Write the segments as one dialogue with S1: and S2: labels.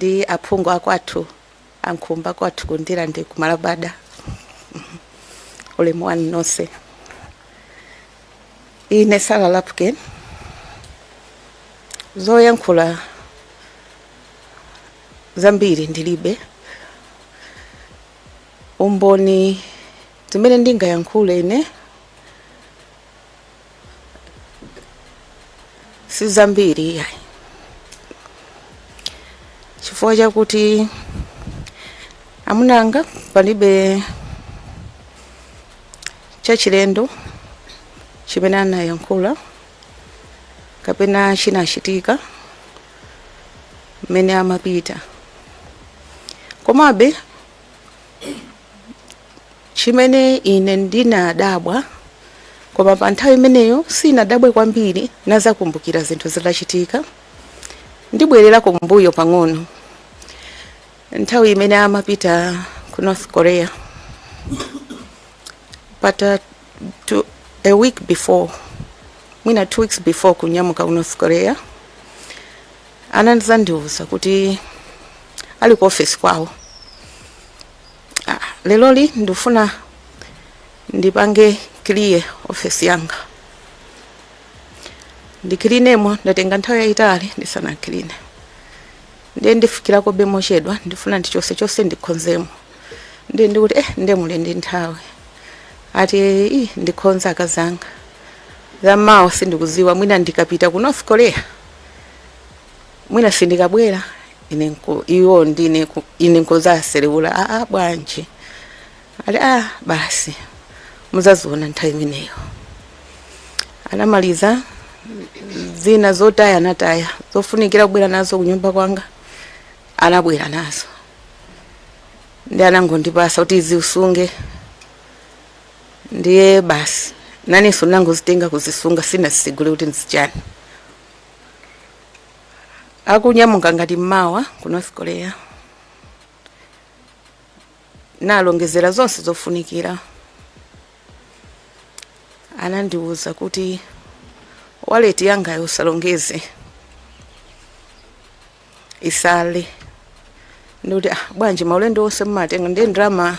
S1: Ndi aphungu akwathu ankhumba kwathu kundira ndi kumalabada, ulemu wanu nonse. Ine Sara Lapken, zoyankhula zambiri ndilibe. Umboni zimene ndingayankhule ine si zambiri yayi, chifukwa chakuti amunanga palibe chachilendo chimene anayankhula kapena chinachitika mmene amapita. Komabe chimene ine ndinadabwa, koma pa nthawi imeneyo sinadabwe kwambiri, nazakumbukira zinthu zitachitika. Ndibwerera kumbuyo pang'ono, nthawi imene amapita ku North Korea, pata to a week before, mwina 2 weeks before kunyamuka ku North Korea, anazandiuza kuti ali ku office kwawo, "Ah, leloli ndifuna ndipange clear office yanga, ndicleanemo, ndatenga nthawi yayitali ndisanacleane, ndiye ndifikirako be mochedwa, ndifuna ndichose chose ndikhonzemo." Ndiye ndikuti, "Eh, ndiye muli ndi nthawi?" Ati, "I, ndikhonza akazanga, zammawa sindikuziwa, mwina ndikapita ku North Korea mwina sindikabwera." Ine iwo ndine ine nkuzaserewula, "Aa, bwanji?" Ali, "Ah, basi, muzaziona nthawi imeneyo." Anamaliza zina zotaya anataya, zofunikira kubwera nazo kunyumba kwanga anabwera nazo, ndi anangondipasa kuti izi usunge. Ndiye basi, naninso nangozitenga kuzisunga, sinazisegule kuti nzichani. Akunyamuka ngati mmawa ku North Korea, nalongezera zonse zofunikira, anandiwuza kuti, "Wallet yangayo usalongeze, isale." Ndikuti, "Ah, bwanji? Maulendo onse mumatenga, ndiye ndalama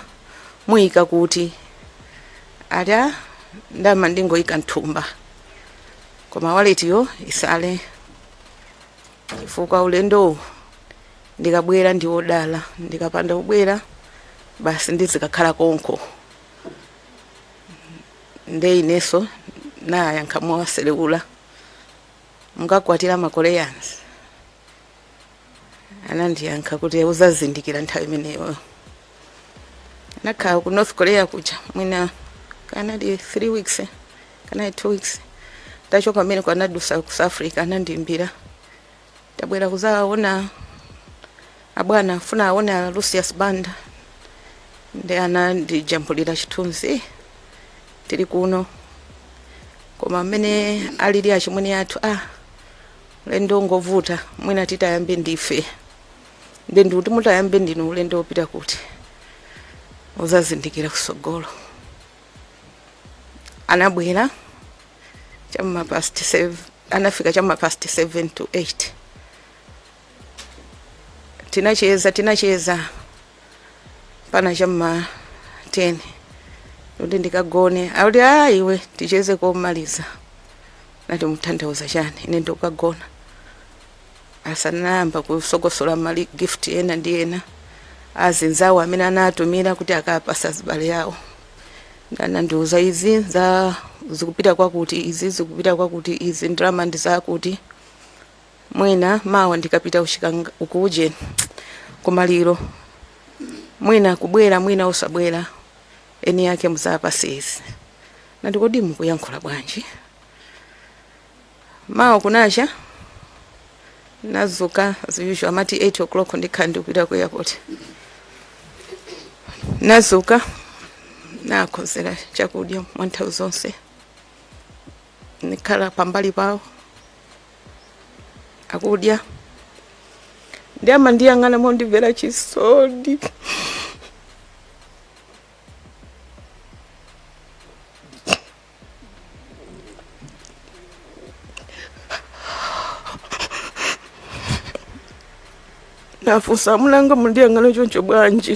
S1: muyika kuti?" Ati, "Ah, ndalama ndingoyika mthumba, koma wallet yo isale, chifukwa ulendowu ndikabwera ndi wodala, ndikapanda kubwera basi ndizikakhala konko." Nde ineso nayankha mowaselewula, "Mukakwatira ma Koreans?" Anandiyankha kuti, "Uzazindikira nthawi imeneyo." Anakhala ku North Korea kuja mwina kanali 3 weeks, kanali 2 weeks. Tachoka pamene kwanadusa ku South Africa, anandiimbira, "Tabwera kuzaona abwana, funa aone a Lucius Banda." Ndi anandijambulira chithunzi, "Tili kuno, koma amene alili achimwene athu, ah, ulendo ngovuta, mwina titayambe ndife." Ndi ndikuti, "Mutayambe ndinu ulendo wopita kuti?" "Uzazindikira kusogolo." Anabwera chamma past 7, anafika chamma past 7 to 8. Tinacheza, tinacheza pana chamma 10, kuti ndikagone. Akuti, "A, iwe, ticheze komaliza." Nati, "Mutanthauza chani? Ine ndikukagona." Asanayamba kusogosola mali gift ena ndi ena azinzawo amene anatumira kuti akapasa azibale yawo, anandiuza izi za zikupita kwakuti, izi zikupita kwakuti, izi ndalama ndi zakuti, mwina mawa ndikapita kuchikanga ukuje kumaliro, mwina kubwera, mwina usabwera, eni yake muzapase izi. Nati, "Kodi mukuyankhula bwanji?" Mawa kunacha nazuka as usual, amati 8 o'clock ndikhala ndikupita ku airport. Nazuka, nakhozera chakudya mwa nthawi zonse, ndikhala pambali pawo akudya, ndi amandiyang'ana mondimvera chisoni. Ndafunsa, "Amulanga, mundiyang'ana choncho bwanji?"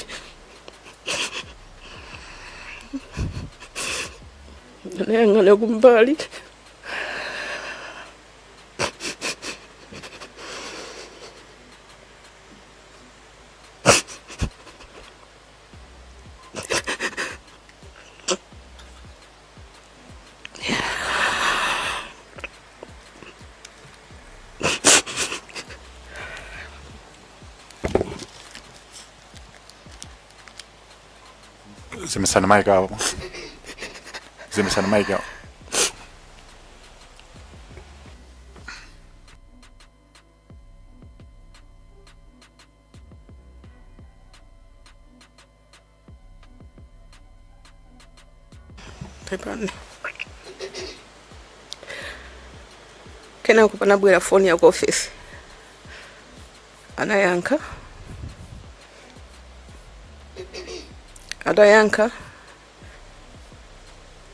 S1: Anayang'ana kumbali.
S2: Zimisani mic awo, zimisani mic awo.
S1: Pepani. Kenako panabwera foni ya ku office, anayankha. Atayankha,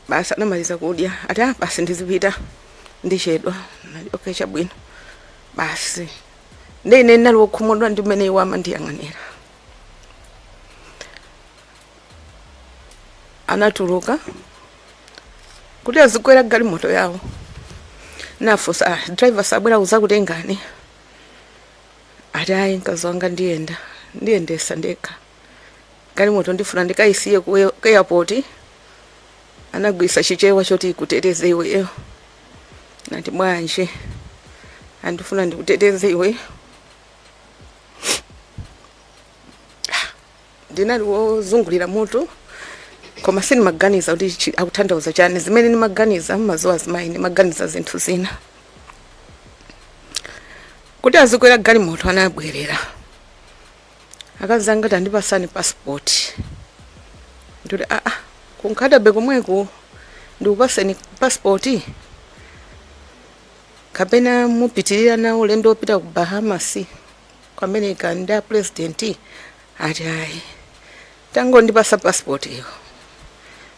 S1: basi anamaliza kudya, ati, "Ah, basi ndizipita, ndichedwa." Nati, "Okay, chabwino." Basi ndi ine ndinali wokhumudwa ndi mmene iwo amandiyang'anira. Anatuluka kuti azikwera galimoto yawo. Nafunsa, "Ah, driver sabwera kuzakutengani?" Ati, "Ayi, mkazi wanga, ndiyenda, ndiyendesa ndekha galimoto, ndifuna ndikayisiye ku airport." Anagwisa Chichewa choti ikuteteze iweyo. Nati, "Bwanji?" "Andifuna ndikuteteze iwe." Ndinali wozungulira mutu, koma sindimaganiza kuti akutanthauza chani. Zimene ndimaganiza, mmazuwa azimayi, ndimaganiza zinthu zina. Kuti azikwera galimoto, anabwerera, "Akazi anga, tandipasani passport." Ndikuti, "Aa, ku Nkhata Bay komweko ndikupaseni passport kapena mupitirira nawo ulendo wopita ku Bahamas, ku America ndi a president?" Ati, "Ayi, tangondipasa passport iyo."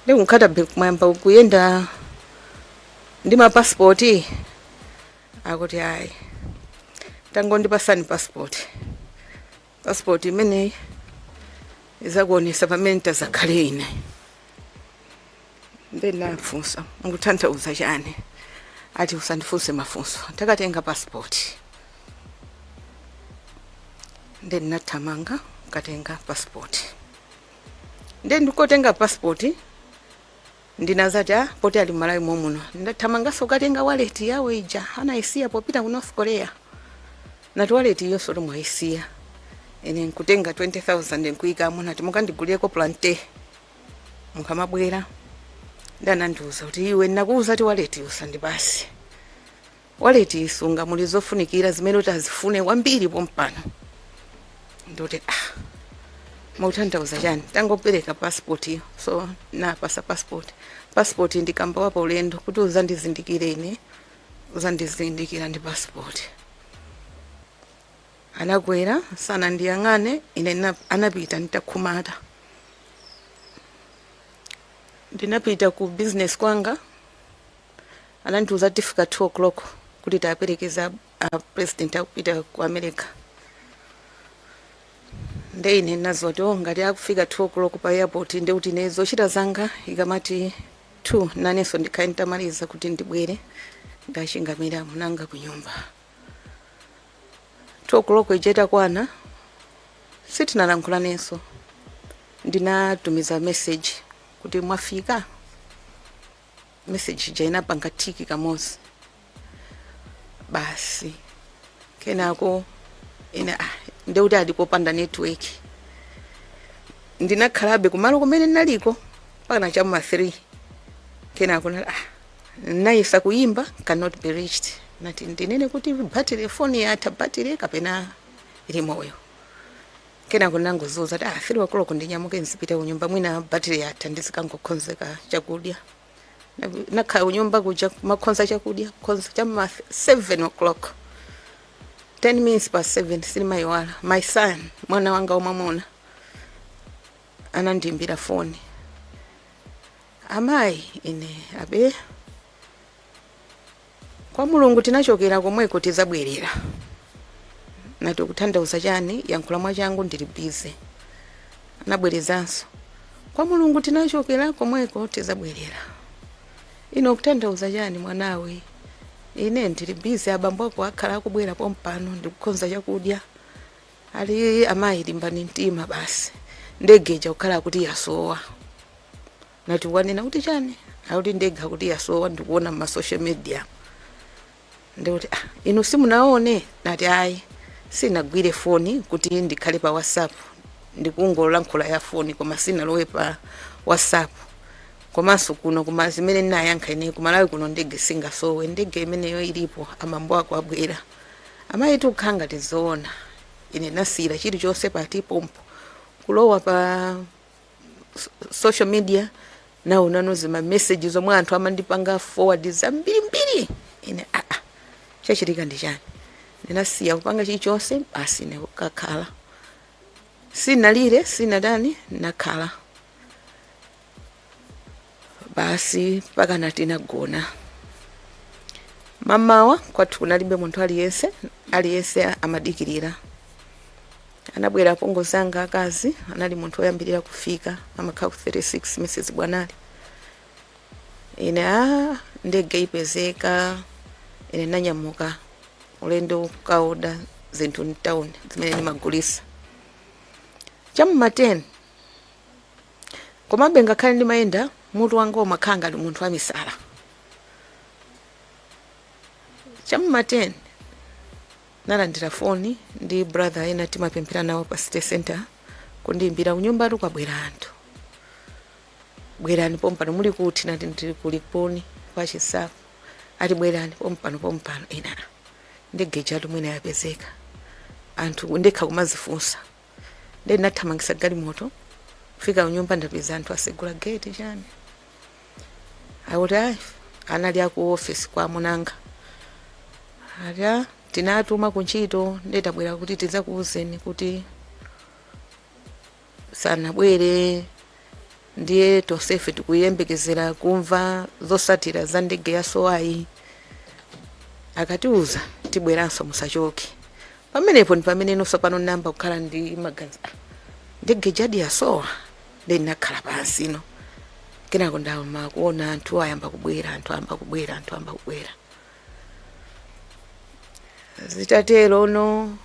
S1: Ndi ku Nkhata Bay kumwamba kuyenda ndi mapasipoti? Akuti, "Ayi, tangondipasani passport. Passport imeneyi izakuonesa pamene tazakhale ine." Ndinafunsa, "Mukutanthauza chani?" Ati, "Usandifunse mafunso, takatenga passport." Nde ndinathamanga katenga passport. Nde ndikotenga passport, ndinazati, "Ah, poti ali Malawi momuno." Ndathamanganso kukatenga wallet yawo ija anayisiya popita ku North Korea. Nati, "Wallet iyonso tomwayisiya." Ine nkutenga 20,000 nkuyikamo, nati, "Mukandigulireko plantain mukamabwera." Ndanandiuza kuti, "Iwe, ndinakuuza ti wallet usandipase. Wallet isunga, muli zofunikira zimene kuti azifune kwambiri pompano." Ndikuti, "Ah, mukutanthauza chani? Tangopereka passport iyo." So napasa passport. Passport ndikamba wapo ulendo kuti uzandizindikire ine, uzandizindikira ndi passport. Anakwera, sanandiyang'ane ine. Anapita nditakhumata. Ndinapita ku business kwanga. Anandiuza tifika 2 o'clock kuti taperekeza a president akupita ku America. Nde ine ndinazoti, "Oh, ngati akufika 2 o'clock pa airport, nde kuti ine zochita zanga ikamati 2 nanenso ndikhale nditamaliza kuti ndibwere ndachingamira munanga ku nyumba." 2 o'clock ija itakwana, sitinalankhulanenso. Ndinatumiza message kuti, "Mwafika?" Message ija inapanga tick kamodzi basi. Kenako ine, ah, ndekuti ali kopanda network. Ndinakhalabe kumalo kumene ndinaliko mpaka chamma 3. Kenako ah, nayesa kuyimba, cannot be reached. Nati, "Ndinene kuti battery, phone yatha battery kapena ili moyo?" Kenako nangozuza kuti, "Ah, 3 o'clock ndinyamuke nzipita kunyumba, mwina battery yatha, ndizikangokhonzeka chakudya." Nakhala kunyumba kuja kumakhonza chakudya, kukhonza chamma 7 o'clock, 10 minutes past 7, sinimayiwala, my son, mwana wanga wamwamuna, anandiyimbira foni, "Amayi." Ine, "Abe." "Kwa Mulungu tinachokera komweko, tizabwerera." Nati ukutanthauza chani? Yankhula mwachangu, ndili busy. Anabwerezanso, kwa Mulungu tinachokera komweko tizabwerera. Ine ukutanthauza chani mwanawe? Ine ndili busy, abambo ako akhala akubwera pompano, ndikukonza chakudya. Ali amayi, limbani mtima basi, ndege ija kukhala kuti yasowa. Nati wanena kuti chani? Akuti ndege akuti yasowa, ndikuona ma social media. Ndikuti ah, inu simunaone? Nati ayi, sinagwire foni kuti ndikhale pa WhatsApp, ndikungolankhula ya foni koma sinalowe pa WhatsApp. Komanso kuno kuma zimene ndinayankha ine, kumalawi kuno ndege singasowe, ndege imeneyo ilipo, amambo ako abwera. Amayi tikukhala ngati zoona. Ine nasiyira chilichonse pati pompo, kulowa pa social media, naonano zima message zomwe anthu amandipanga forward zambirimbiri. Ine aa, chachitika ndi chani? Ndinasiya kupanga chilichonse basi, ine kukakhala, sinalire, sinadani, nakhala basi mpaka tinagona. Mamawa kwathu kunalibe munthu aliyense, aliyense amadikirira. Anabwera apongozi anga akazi, anali munthu woyambirira kufika, amakhala ku 36, Mrs Bwanali. Ine a ndege ipezeka, ine nanyamuka ulendo kukaoda zinthu mtown zimene ndimagulisa cham'ma 10. Komabe ngakhale ndimayenda, mutu wanga umakhala ngati munthu wamisala. Cham'ma 10 nalandira foni ndi brother ena timapemphera nawo pa city center, kundiyimbira, kunyumba kwabwera anthu, bwerani pompano. Muli kuti? Nati ndili kulikuni kwa Chisapo. Ati bwerani pompano pompano. Ina ndege ijatu mwina yapezeka, anthu ndekha kumazifunsa. Ndi ndinathamangisa galimoto kufika kunyumba, ndapeza anthu asegula gate. Chani? Akuti ayi, anali aku office kwa amunanga. Ati "Ah, tinatuma kuntchito, nditabwera kuti tidzakuwuzeni kuti sanabwere, ndiye tonsefe tikuyembekezera kumva zosatira za ndege yasowayi. Akatiuza tibweranso, musachoke." Pamenepo ndi pamene nonso pano namba kukhala ndi maganizo, "Ah, ndege jadi yasowa." Ndi ndinakhala pansi no, kenako ndama kuona anthu ayamba kubwera, anthu ayamba kubwera, anthu ayamba kubwera. Zitatero no,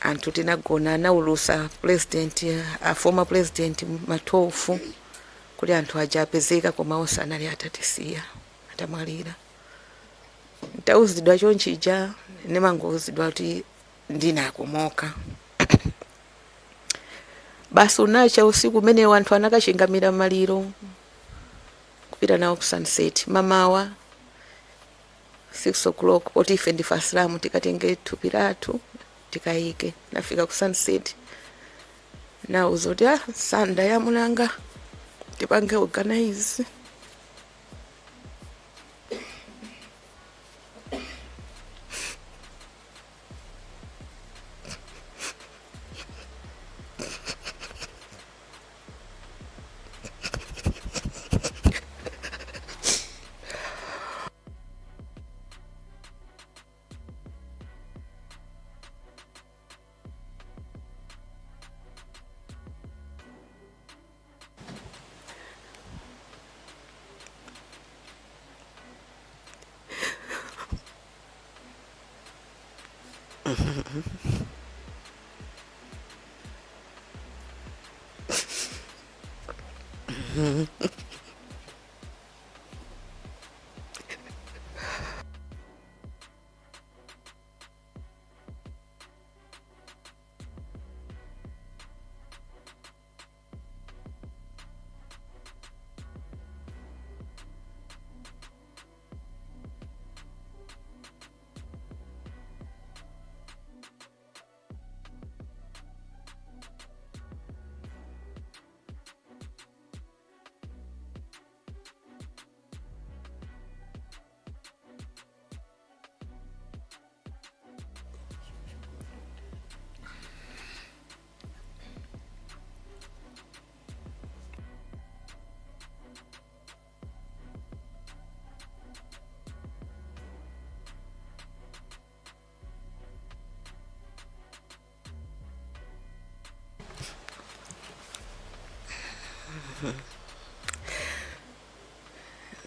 S1: anthu tinagona. Anaulusa president, a former president, ma 12 kuti anthu aja apezeka, koma onse anali atatisiya, atamwalira. Ntauzidwa chonchija, ndimangouzidwa kuti ndinakomoka basi. Unacha usiku umenewo, anthu anakachingamira maliro kupita nawo ku Sunset. Mamawa 6 o'clock, poti ife ndife Asilamu, tikatenge thupi lathu tikayike. Nafika ku Sunset, nauza kuti ah, sanda ya mulanga tipange organize.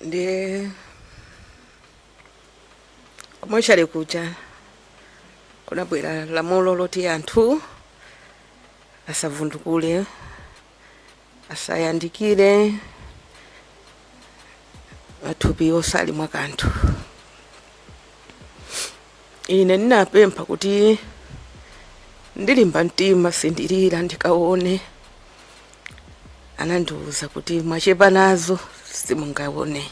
S1: Ndiye ku mortuary kuja kunabwera lamulo loti anthu asavundukule, asayandikire mathupi osali mwa kanthu. Ine ndinapempha kuti ndilimba mtima, sindilira, ndikaone. Anandiwuza kuti mwachepa nazo, simungaone.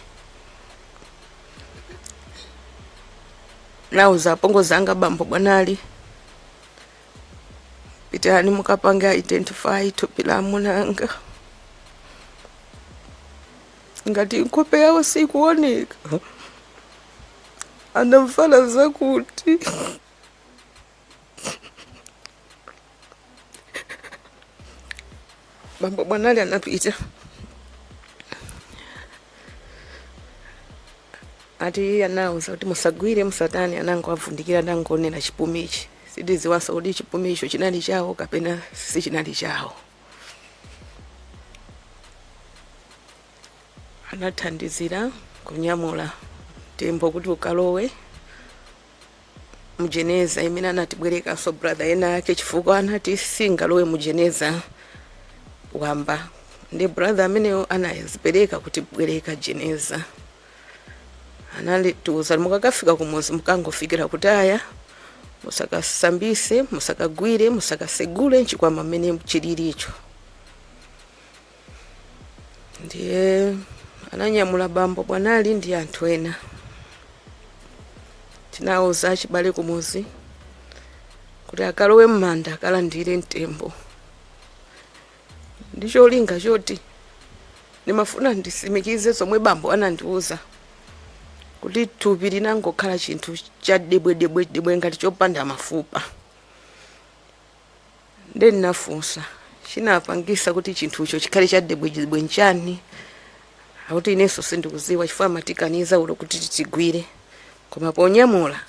S1: Nauza apongozi anga, bambo bwanali, pitani mukapange identify thupi la amunanga, ngati nkhope yawo sikuoneka, anamvala zakuti. Bambo bwanali anapita, ati anawuza kuti musagwire, musatani. Anango avundikira, anangonena chipumichi. Sitiziwanso kuti chipumicho chinali chawo kapena sichinali chawo. Anathandizira kunyamula mtembo kuti ukalowe mujeneza imene anatibwerekanso brother ena ake, chifukwa anati singalowe mujeneza wamba. Ndi brother ameneyo anazipereka kuti bwereka jeneza. Analitiuza, mukakafika kumuzi mukangofikira kutaya, musakasambise, musakagwire, musakasegule nchikwama mmene chililicho. Ndiye ananyamula bambo bwanali ndi anthu ena. Tinawuza achibale kumuzi kuti akalowe m'manda, akalandire mtembo, ndi cholinga choti ndimafuna ndisimikize zomwe bambo anandiuza kuti thupi linangokhala chinthu cha debwedebwedebwe ngati chopanda mafupa. Nde ndinafunsa, chinapangisa kuti chinthucho chikhale cha debwedebwe nchani? Akuti inenso sindikuziwa, chifukwa amatikaniza ulo kuti titigwire, koma ponyamula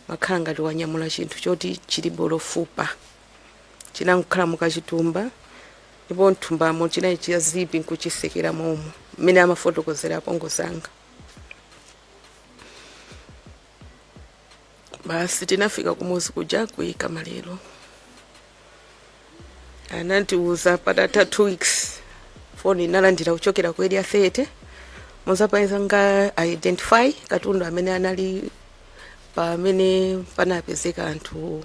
S1: makhala ngati wanyamula chinthu choti chilibe lofupa, chinangokhala mukachitumba, ndipo mthumbamo chinali cha zipi nkuchisekera momo, mmene amafotokozera apongozanga. Basi, tinafika kumuzi kuja kuyika maliro. Anatiuza patatha 2 weeks, foni inalandira kuchokera ku Area 30, muzapeza nga identify katundu amene anali pamene panapezeka anthu,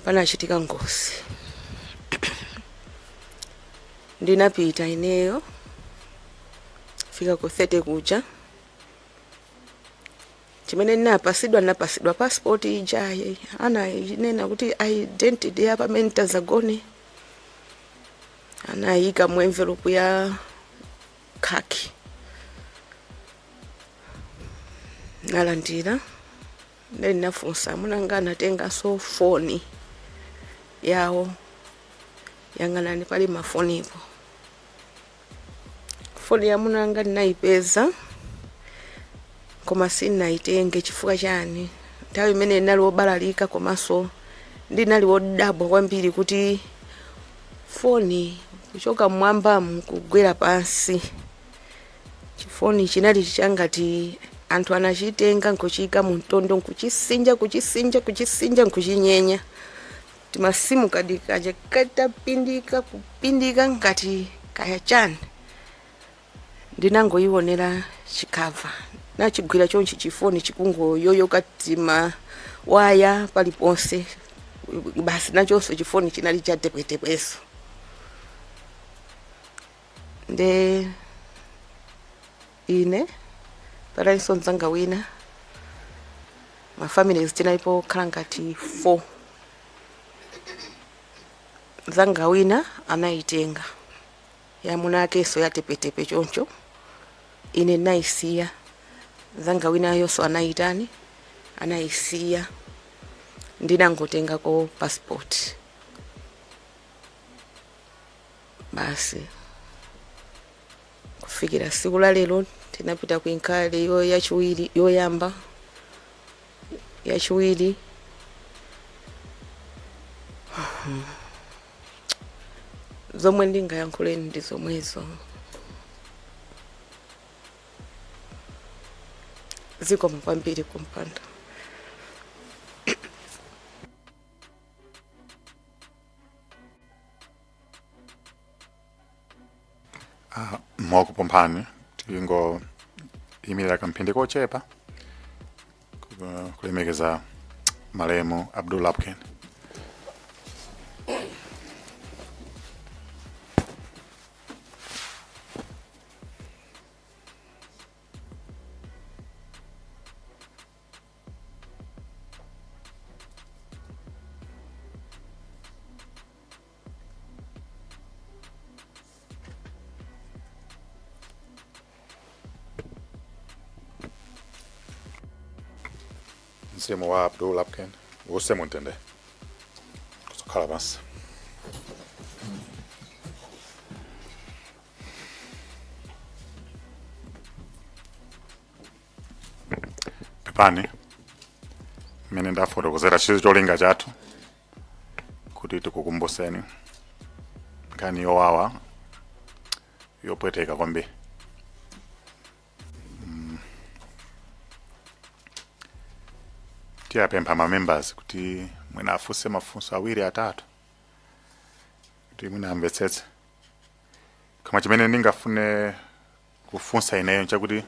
S1: panachitika ngozi. Ndinapita ineyo, fika ku 30 kuja, chimene ndinapasidwa, ndinapasidwa passport ija anayinena kuti identity ya pamene tazagone, anayika mu envelope ya khaki. Nalandira. Then ndinafunsa amunanga, anatenganso foni yawo, yang'anani pali mafonipo. Foni ya munanga ndinayipeza, koma sindinayitenge. Chifukwa chani? Nthawi imene ndinali wobalalika, komanso ndinali wodabwa kwambiri kuti foni kuchoka mmwambamu kugwera pansi. Chifoni chinali changati anthu anachitenga nkuchiyika mu mtondo, nkuchisinja, kuchisinja, kuchisinja, nkuchinyenya. Timasimu kadi kaja katapindika, kupindika ngati kaya chani. Ndinangoyionera chi cover, nachigwira chonchi, chifoni chikungoyoyoka tima waya paliponse. Basi, nachonso chifoni chinali cha tepwetepweso. Nde ine patalinso mzanga wina, ma families tinalipo khala ngati 4. Mzanga wina anayitenga yamuna akenso yatepetepe choncho, ine ndinayisiya. Mzanga winayonso anayitani, anayisiya. Ndinangotengako passport basi. Kufikira siku la lero, tinapita ku inquiry yo yachiwiri, yoyamba, yachiwiri. Zomwe ndingayankhuleni ndi zomwezo. Zikomo kwambiri kumpando.
S2: Mokupemphani tingoyimirira kamphindi kochepa kulemekeza malemu Abdul Lapken. Mzimu wa Abdul Lapken uuse mumtendere. Kuzokhala pansi. Pepani, mmene ndafotokozera chizi cholinga chathu kuti tikukumbuseni nkhani yowawa, yopweteka kwambiri. Tiyapempha ma members kuti mwina afunse mafunso awiri, atatu, kuti mwina amvetsetse. Koma chimene ndingafune kufunsa ineyo nchakuti